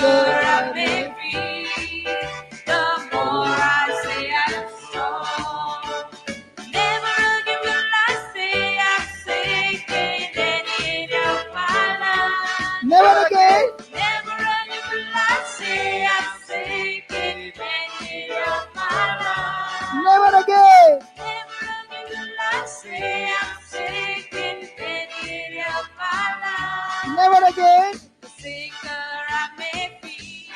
sicker I may be, the more I say I'm strong. Never again will I say I'm sick in any area of my life. Never again. Never again will I say I'm sick in any area of my life. Never again. Never again will I say I'm sick in any area of my life. Never again. The sicker I may be,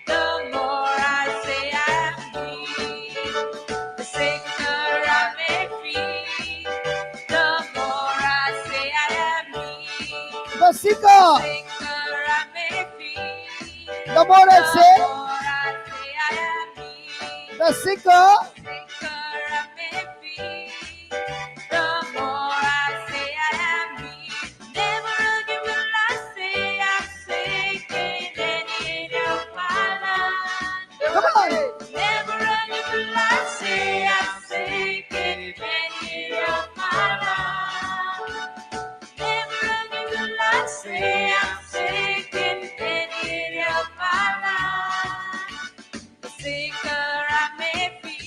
the more I say I'm healed. The sicker I may be, the more I say I am healed. The sicker, The sicker I may be, the more I the say, more I say I am healed. the sicker, Sicker I may be, the more I say I am healed. Never again will I say I'm sick in any area of my life. Come on. Never again will I say I'm sick in any area of my life. Never again will I say I'm sick in any area of my life. The sicker I may be,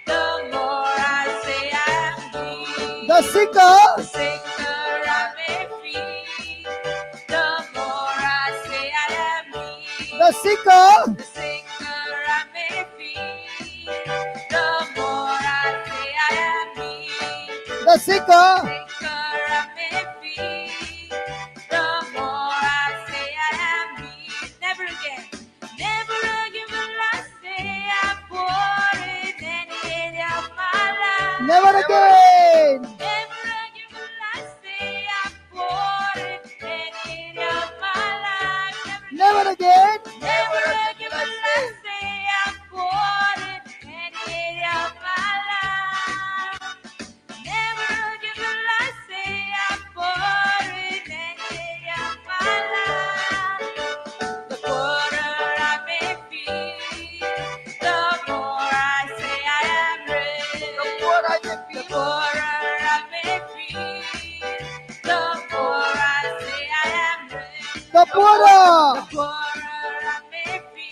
the more I say I'm healed. The sicker, The sicker I may be, the more I say I am healed. the sicker, The sicker I may be, the more I say I am healed. the sicker, Sicker I may be, the more I say I am healed. Never again, never again will I say I'm poor in any area of my life. Never again. Never again will I say I'm poor in any area of my life. Never again. Never again will I say I'm poor in any area of my life. Never again will I say I'm poor in any area of my life. The poorer I may be, the more I say I am rich. The poor I may The be, poorer I may be, the more I say I am rich. The poorer, The poorer I may be,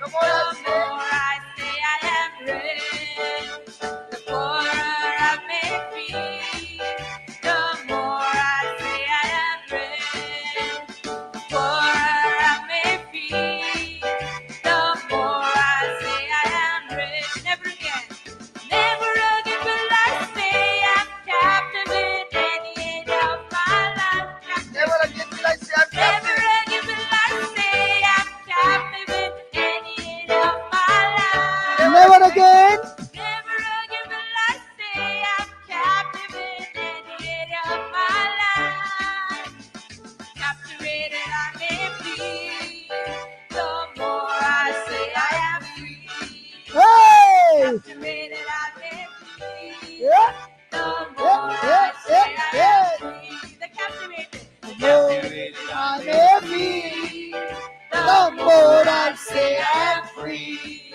the more the I say, more I say I am rich. The poorer I may be, the more I say I am rich. The poorer I may be, the more I say I am rich. Never again, never again will I say I'm captive in any area of my life. Never again will I say I'm Never captive. again will I say I'm captive in any area of my life. Never again. Never again will I say I'm captive in any area of my life. Captivated I may be, the more I say I am free. Hey. Captivated I may be, Yeah. the more Yeah, I say yeah, I yeah. am free. The captivated, the The more I may be, the more I say I'm free.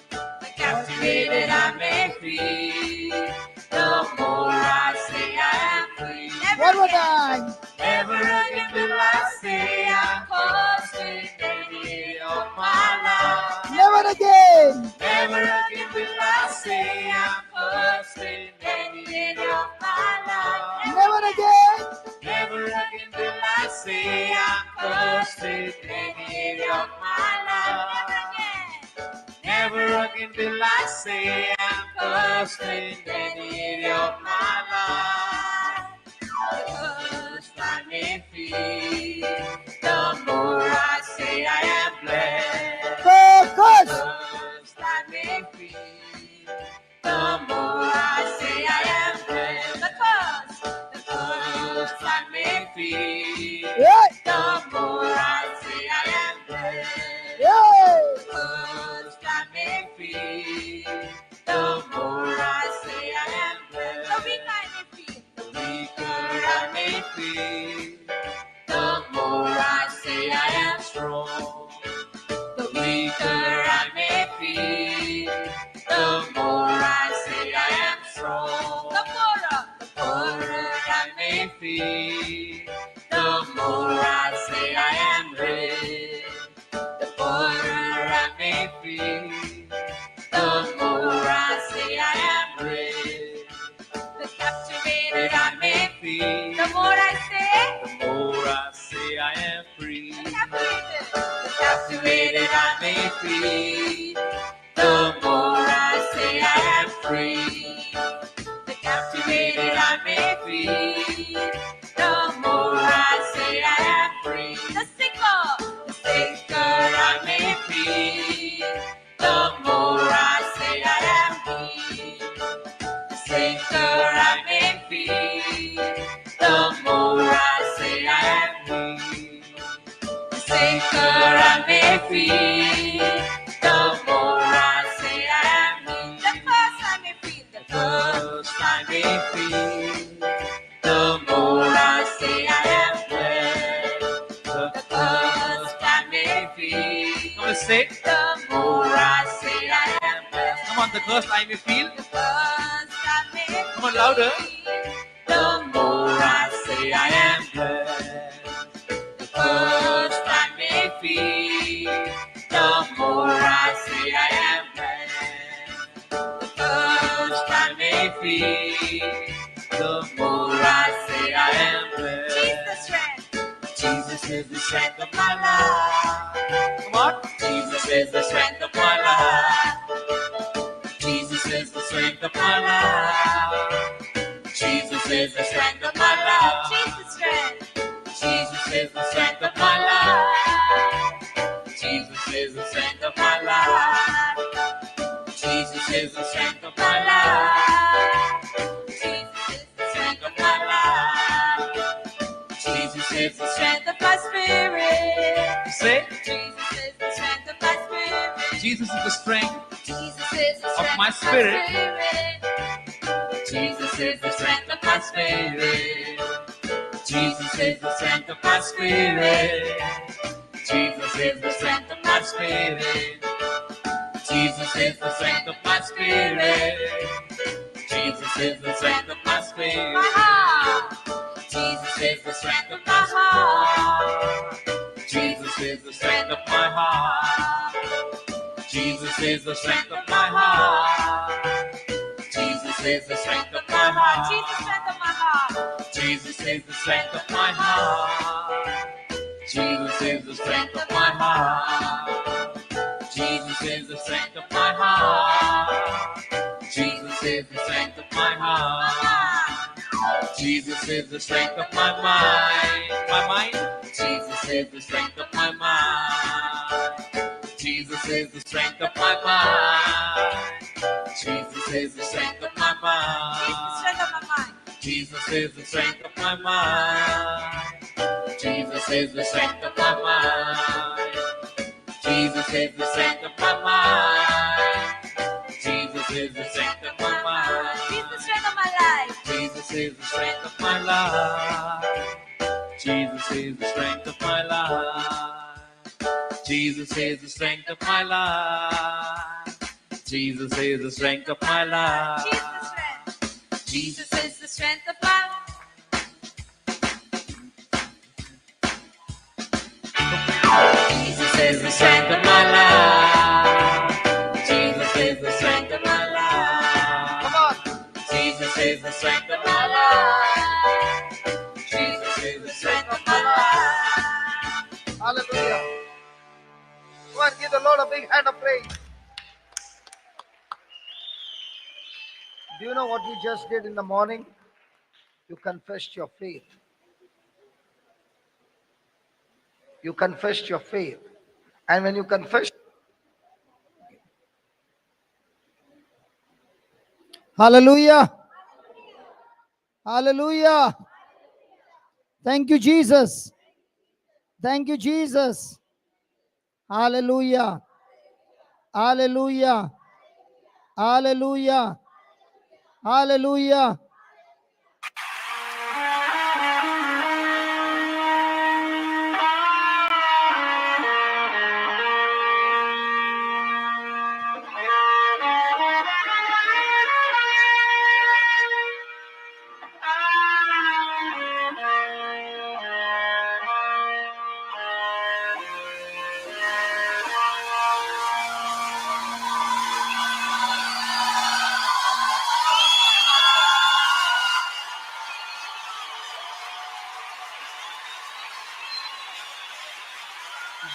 The captivated I may be, the more I say I am free. Never One more again, time. never again will I say I'm cursed in any area of my life. Never again. Never again will I say I'm cursed in any area of my life. Never again. Never again will I say I'm cursed in any area of my life. Never again. Never again will I say I'm cursed in any area of my life. The cursed I may be, the more I say I am blessed. The curse, Cursed I may be, the more I say I am blessed. The cursed I may be, Yeah. the more I say I am blessed. Yeah. Cursed I may be, the more I say I am blessed. The weaker I may be, the weaker I may be, the more I say I am strong. The weaker I may be, the more I say I am strong. The poorer I may be, the more I say I am rich. may feel, the more I say I am free. The captivated I may feel, the more I say I am free. The sicker I may feel, the more I say I am healed. The sicker I may feel, the more I say I am healed. The sicker I may feel, the more I say I am healed. The first I may feel, The first I may feel, the more I say I am blessed. The first I may feel, Come on, say. the more I say I am blessed. Come on, the first I may feel. the first I may Come on, louder. The more I say I am blessed. The first I may feel, the more I say I am blessed. The first I may feel, the more I say I am blessed. Jesus strength, Jesus is the strength of my life. Come on. Jesus is the strength of my life. Jesus is the strength of my life. Jesus is the strength of my life. Jesus strength, Jesus is the strength of my life. Jesus is the strength of my life. Jesus is the strength of my life. Jesus is the Strength of my life. Jesus is the strength strength of my spirit. Say. Jesus is the strength of my spirit. Jesus is the strength. Jesus is the Of strength my spirit. spirit. Jesus is the strength of my spirit. Jesus is the strength of my spirit. Jesus is the strength of my spirit. Jesus is the strength of my spirit. Jesus is the strength of my spirit. My heart, Jesus is the strength of my heart. Jesus is the strength of my heart. Jesus is the strength of my heart. Jesus is the strength of my heart. Jesus strength of my heart. Jesus is the strength of my heart. Jesus is the strength of my heart. Jesus is the strength of my heart. Jesus is the strength of my heart. Jesus is the strength of my mind. My mind. Jesus is the strength of my mind. Jesus is the strength of my mind. Jesus is the strength of my Jesus mind. strength of my mind. Jesus is the strength of my mind. Jesus is the strength of my mind. Jesus is the strength of my mind. Jesus is the strength of my mind. Jesus strength of my life. Jesus is the strength of my life. Jesus is the strength of my life. Jesus is the strength of my life. Jesus is the strength of my life. Jesus strength. Jesus Jesus is the strength of my Jesus is the strength of my life. Jesus is the strength of my life. Come on. Jesus is the strength of my life. Jesus is the strength of my life. Hallelujah. Come on, give the Lord a big hand of praise. Do you know what you just did in the morning? You confessed your faith. You confessed your faith. And when you confess, Hallelujah. Hallelujah. Thank you, Jesus. Thank you, Jesus. Hallelujah. Hallelujah. Hallelujah. Hallelujah.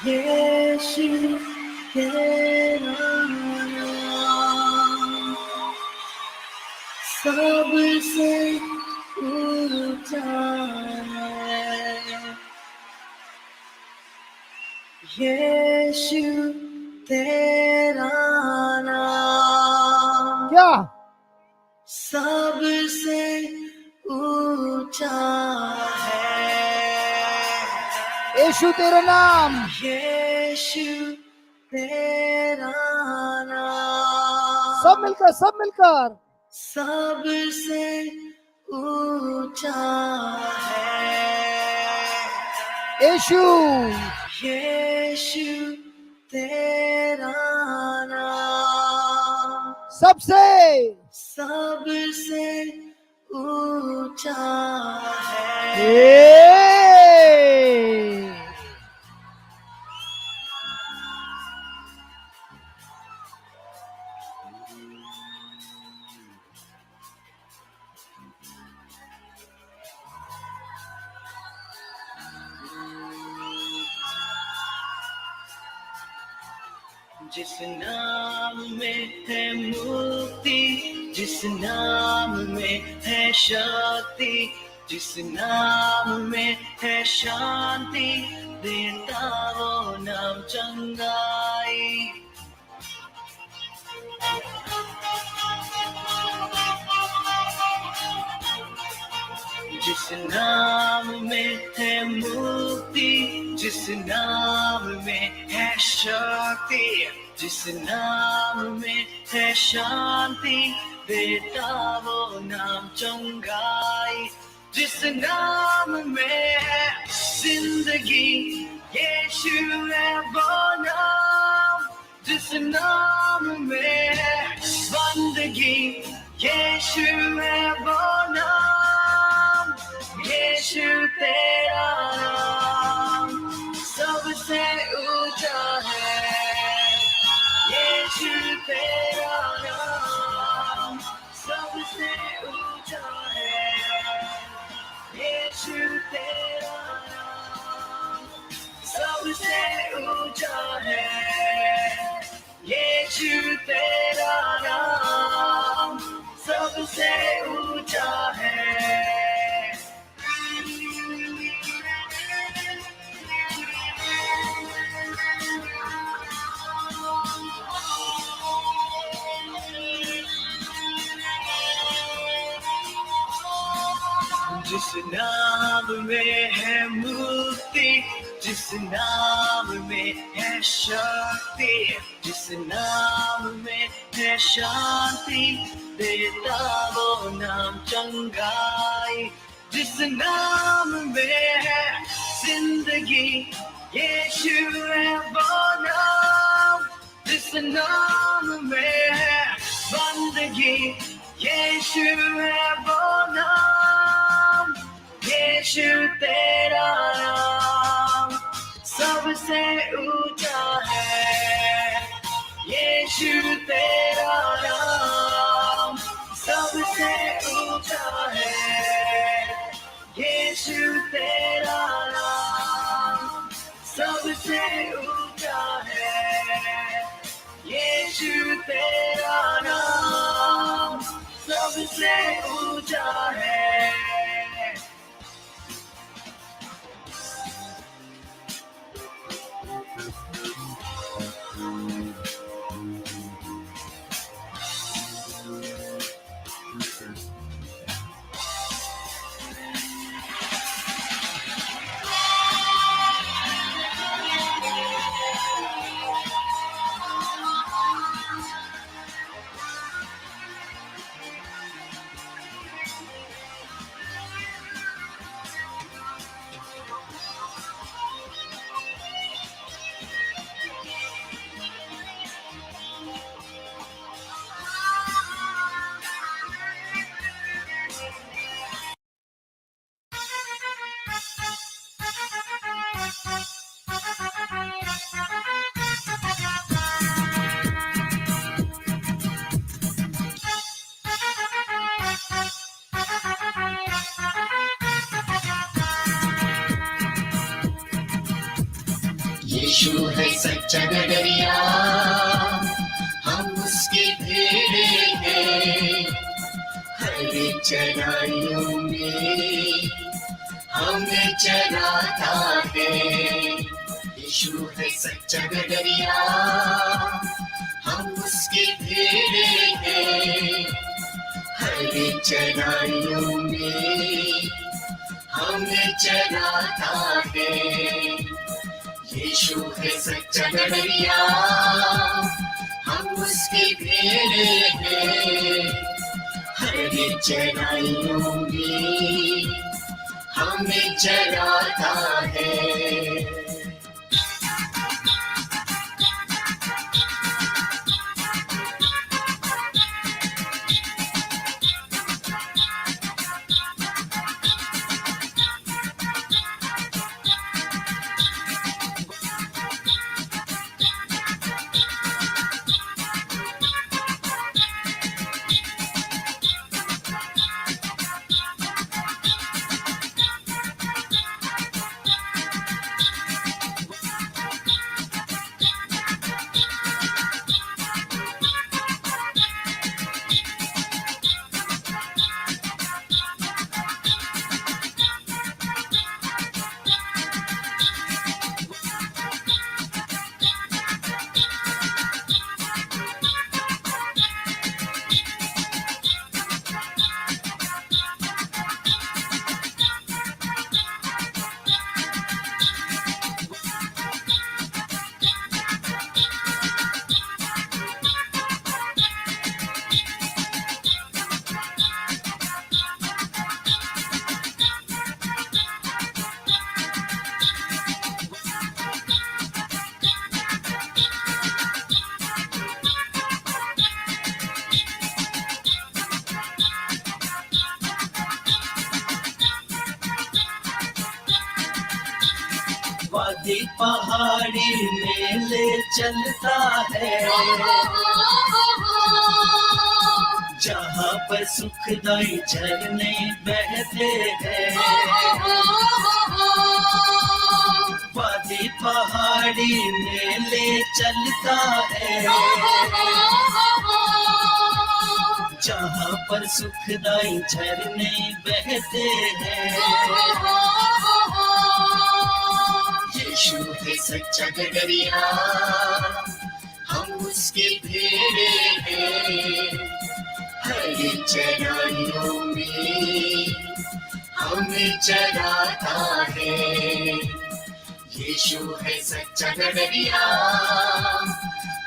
Yeshu तेरा नाम सबसे ऊंचा है। यीशु तेरा नाम क्या? सबसे ऊंचा है। यीशु तेरा नाम, यीशु तेरा नाम सब मिलकर, सब मिलकर सबसे ऊंचा है। यीशु, यीशु तेरा नाम सबसे सबसे ऊंचा है। जिस नाम में है मुक्ति, जिस नाम में है शक्ति, जिस नाम में है शांति, देता वो नाम चंगाई। जिस नाम में है मुक्ति, जिस नाम में है शक्ति, जिस नाम में है शांति, देता वो नाम चंगाई। जिस नाम में है जिंदगी, यीशु है वो नाम। जिस नाम में है बंदगी, यीशु है वो नाम। यीशु तेरा नाम सबसे ऊंचा है। यीशु तेरा नाम सबसे ऊंचा है। यीशु तेरा नाम सबसे ऊंचा है। यीशु तेरा नाम सबसे ऊंचा है। जिस नाम में है मुक्ति, जिस नाम में है शक्ति, जिस नाम में है शांति, देता वो नाम चंगाई। जिस नाम में है जिंदगी, यीशु है वो नाम। जिस नाम में है बंदगी, यीशु है वो नाम। यीशु तेरा नाम सबसे ऊंचा है। यीशु तेरा नाम सबसे ऊंचा है। यीशु तेरा नाम सबसे ऊंचा है। यीशु तेरा नाम सबसे ऊंचा है। यीशु है सच्चा गडरिया, हम उसके भेड़े हैं। हरी चराइयों में हमें चराता है। यीशु है सच्चा गडरिया, हम उसके भेड़े हैं। हरी चराइयों में हमें चराता है। यीशु है सच्चा गडरिया, हम उसके भेड़े हैं। हरी चराइयों में हमें चराता है। वादी पहाड़ी में ले चलता है, जहाँ पर सुखदाई झरने बहते हैं। वादी पहाड़ी में ले चलता है, जहाँ पर सुखदाई झरने बहते हैं। यीशु है सच्चा गडरिया, हम उसके भेड़े हैं। हरी चराइयों में हमें चराता है। यीशु है सच्चा गडरिया,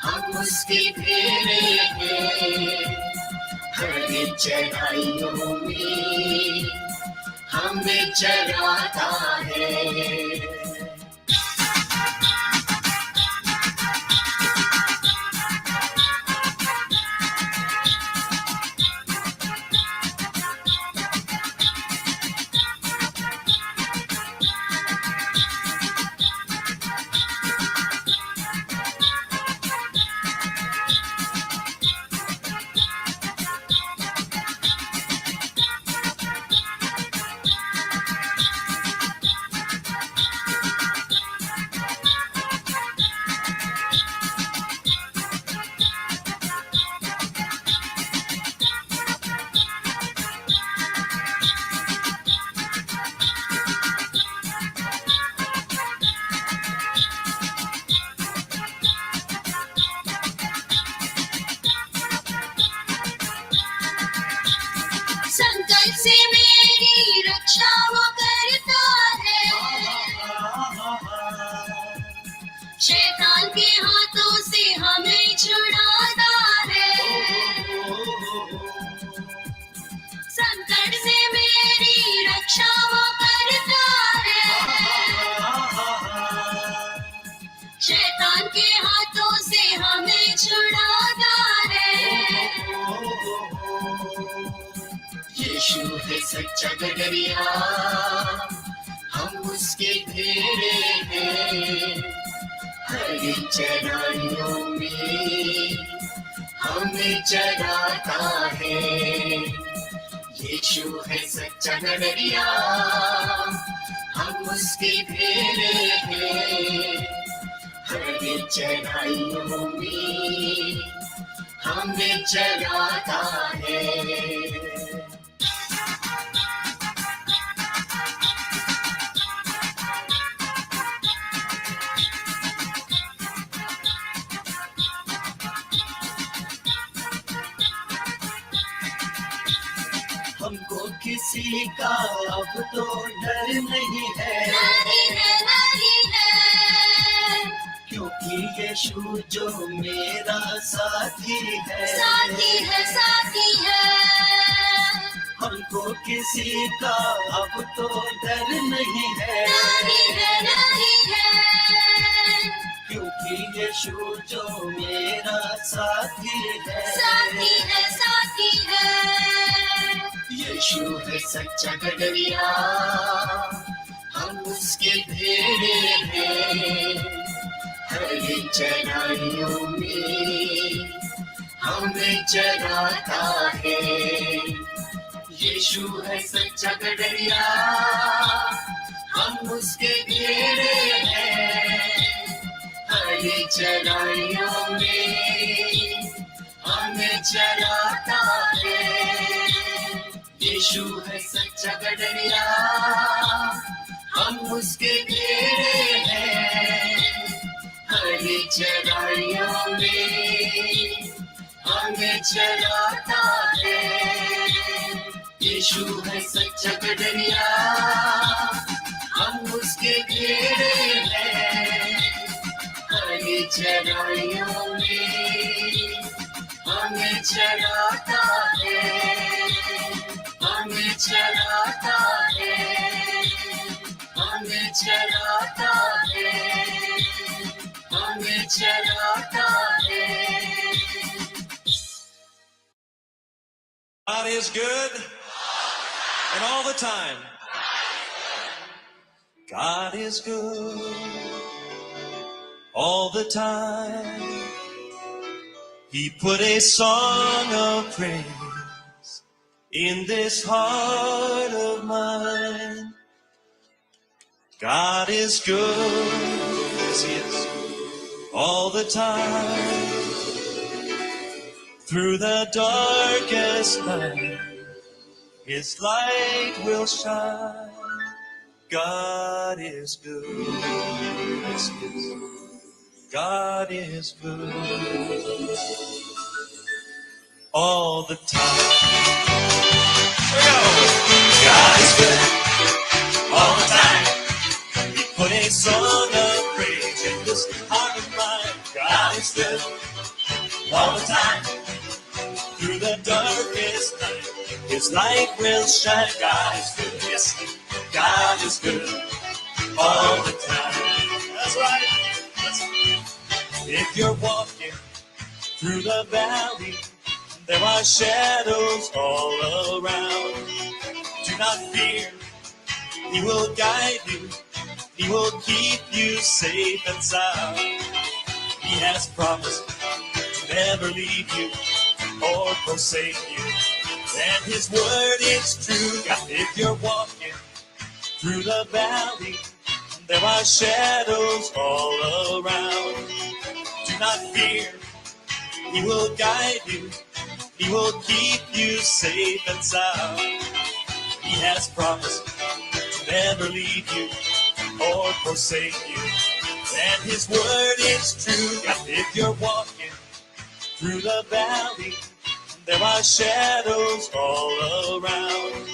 हम उसके भेड़े हैं। हरी चराइयों में हमें चराता है। संकट से मेरी रक्षा वो करता है, शैतान के हाथों से हमें छुड़ाता है। संकट से मेरी रक्षा वो करता है, शैतान के हाथों से हमें छुड़ाता है। यीशु है सच्चा गडरिया, हम उसके भेड़े हैं। हरी चराइयों में हमें चराता है। यीशु है सच्चा गडरिया, हम उसके भेड़े हैं। हरी चराइयों में हमें चराता है। हमको किसी का अब तो डर नहीं है, नहीं है, नहीं है, क्योंकि यीशु जो मेरा साथी है, साथी है, साथी है। हमको किसी का अब तो डर नहीं है, नहीं है, नहीं है, क्योंकि यीशु जो मेरा साथी है, साथी है, साथी है। यीशु है सच्चा गडरिया, हम उसके भेड़े हैं। हरी चराइयों में हमें चराता है। यीशु है सच्चा गडरिया, हम उसके भेड़े हैं। हरी चराइयों में हमें चराता है। यीशु है सच्चा गडरिया, हम उसके भेड़े हैं। हरी चराइयों में हमें चराता है। यीशु है सच्चा गडरिया, हम उसके भेड़े हैं। हरी चराइयों में हमें चराता है, हमें चराता है, हमें चराता है, हमें चराता है। God is good and all the time. God is good all the time. He put a song of praise in this heart of mine. God is good, yes he is, all the time. Through the darkest night, his light will shine. God is good, yes he is. God is good all the time. Here we go. God is good all the time. He put a song of praise in this heart of mine. God is good all the time. Through the darkest night, his light will shine. God is good. Yes, God is good all the time. That's right. That's right. If you're walking through the valley, there are shadows all around. Do not fear, he will guide you. He will keep you safe and sound. He has promised to never leave you or forsake you. And his word is true. If you're walking through the valley, there are shadows all around. Do not fear, he will guide you. He will keep you safe and sound. He has promised to never leave you or forsake you. And his word is true. If you're walking through the valley, there are shadows all around.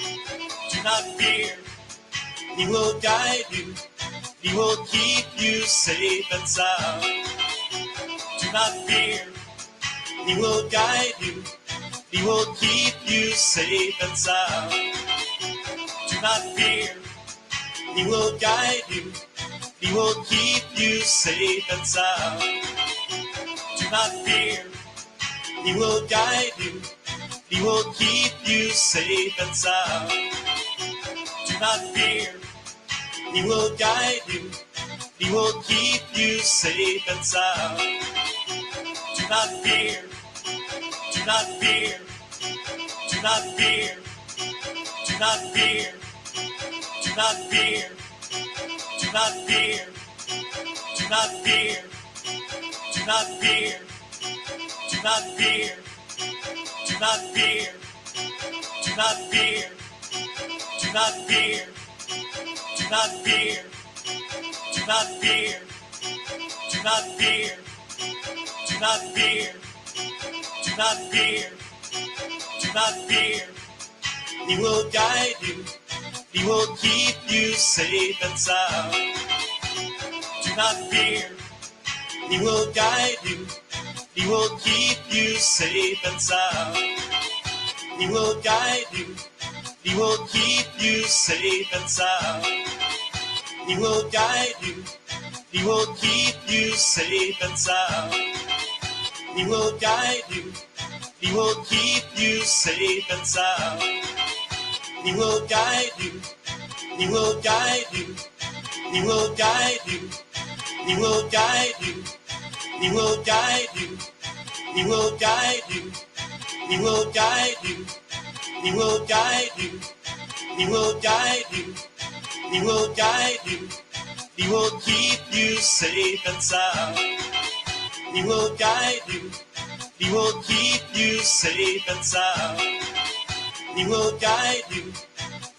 Do not fear, he will guide you. He will keep you safe and sound. Do not fear, he will guide you. He will keep you safe and sound. Do not fear, he will guide you. He will keep you safe and sound. Do not fear, he will guide you. He will keep you safe and sound. Do not fear, he will guide you. He will keep you safe and sound. Do not fear, do not fear, do not fear, do not fear, do not fear, do not fear, do not fear, Do not fear. Do not fear. Do not fear. Do not fear. Do not fear. Do not fear. Do not fear. Do not fear. Do not fear. Do not fear. Do not fear. He will guide you. He will keep you safe and sound. Do not fear. He will guide you. He will keep you safe and sound. He will guide you. He will keep you safe and sound. He will guide you. He will keep you safe and sound. He will guide you. He will keep you safe and sound. He will guide you. He will guide you. He will guide you. He will guide you. He will guide you. He will guide you. He will guide you. He will guide you. He will guide you. He will guide you. He will keep you safe and sound. He will guide you. He will keep you safe and sound. He will guide you.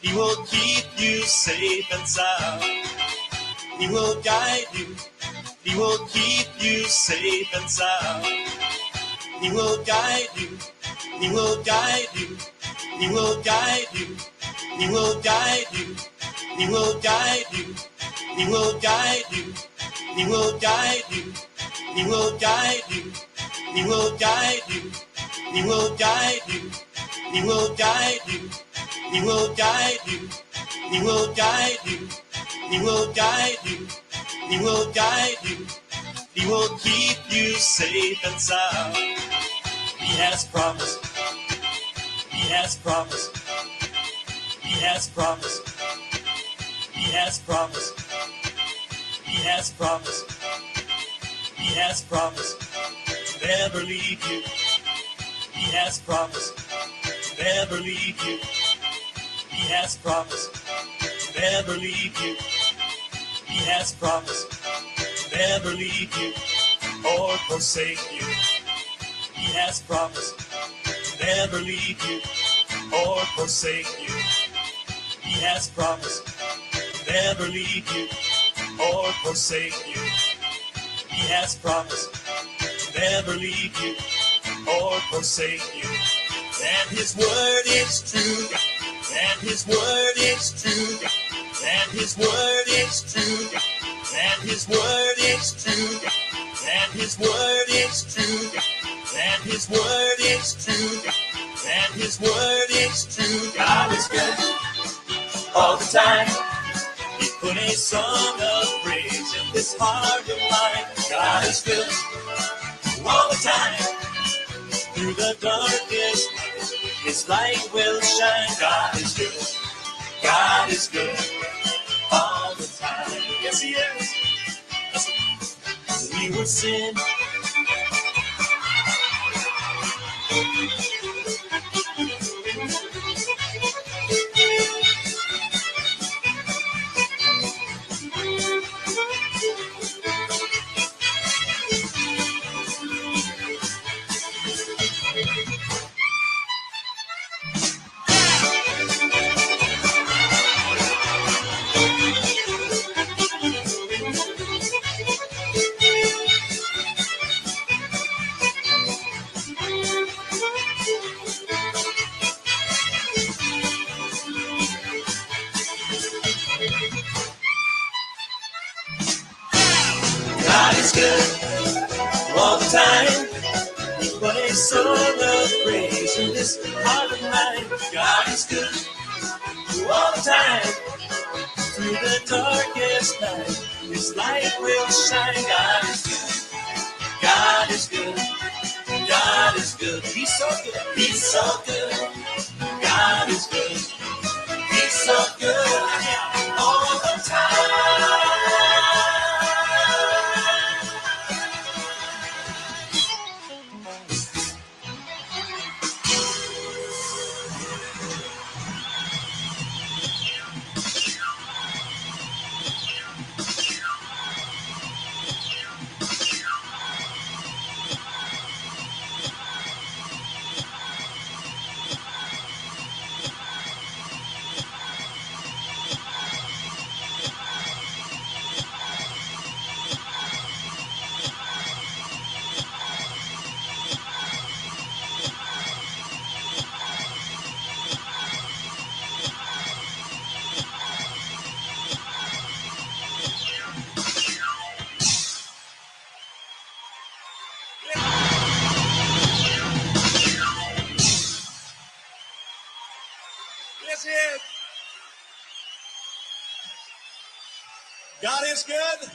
He will keep you safe and sound. He will guide you. He will keep you safe and sound. He will guide you. He will guide you. He will guide you. He will guide you. He will guide you. He will guide you. He will guide you. He will guide you. He will guide you. He will guide you. He will guide you. He will guide you. He will guide you. He will guide you. He will guide you. He will keep you safe and sound. He has promised. He has promised. He has promised. He has promised. He has promised. He has promised to never leave you. He has promised to never leave you. He has promised to never leave you. He has promised to never leave you or forsake you. He has promised to never leave you or forsake you. He has promised to never leave you or forsake you. He has promised to never leave you or forsake you. And his word is true. And his word is true. And his word is true. And his word is true. And his word is true. And his word is true. And his word is true. God is good all the time. He put a song of praise in this heart of mine. God is good all the time. Through the darkest night, his light will shine. God is good. God is good all the time. Yes, he is. We will sin. God is good all the time. He put a song of praise in this heart of mine. God is good all the time. Through the darkest night, his light will shine. God is good. God is good. God is good. He's so good. He's so good. God is good. He's so good all the time. God is good.